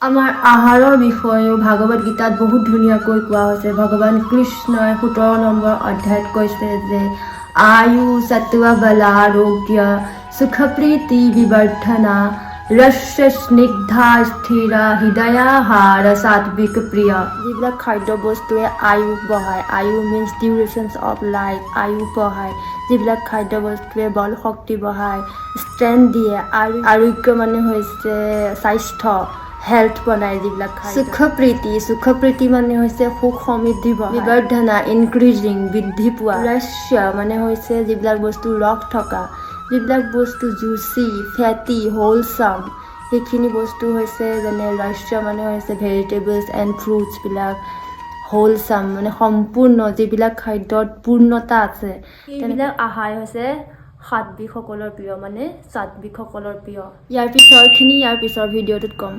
আমাৰ আহাৰৰ বিষয়েও ভাগৱত গীতাত বহুত ধুনীয়াকৈ কোৱা হৈছে। ভগৱান কৃষ্ণই 17 নম্বৰ অধ্যায়ত কৈছে যে আয়ু সত্ব বলাৰোগ্য সুখ প্ৰীতি বিবৰ্ধনা ৰস্য স্নিগ্ধা স্থিৰা হৃদয়াহাৰ সাত্বিক প্ৰিয়। যিবিলাক খাদ্য বস্তুৱে আয়ুস বঢ়ায়, আয়ু মিনছ ডিউৰেশ্যনছ অফ লাইফ, আয়ুস বঢ়ায়, যিবিলাক খাদ্য বস্তুৱে বল শক্তি বঢ়ায়, ষ্ট্ৰেংথ দিয়ে আৰু আৰোগ্য মানে হৈছে স্বাস্থ্য, হেল্থ বনায় যিবিলাক খাদ্য। সুখ প্ৰীতি, সুখ প্ৰীতি মানে হৈছে সুখ সমৃদ্ধি বঢ়ায়। বিবৰ্ধনা, ইনক্ৰিজিং, বৃদ্ধি পোৱা। ৰস্য মানে হৈছে যিবিলাক বস্তু ৰস থকা, যিবিলাক বস্তু জুচি, ফেটি, হোলচাম, সেইখিনি বস্তু হৈছে। যেনে ৰস্য মানে হৈছে ভেজিটেবলছ এণ্ড ফ্ৰুটছবিলাক, হোলচাম মানে সম্পূৰ্ণ, যিবিলাক খাদ্যত পূৰ্ণতা আছে, সেইবিলাক আহাৰ হৈছে সাত্বিকসকলৰ প্ৰিয়, মানে সাত্বিকসকলৰ প্ৰিয়। ইয়াৰ পিছৰখিনি ইয়াৰ পিছৰ ভিডিঅ'টোত ক'ম।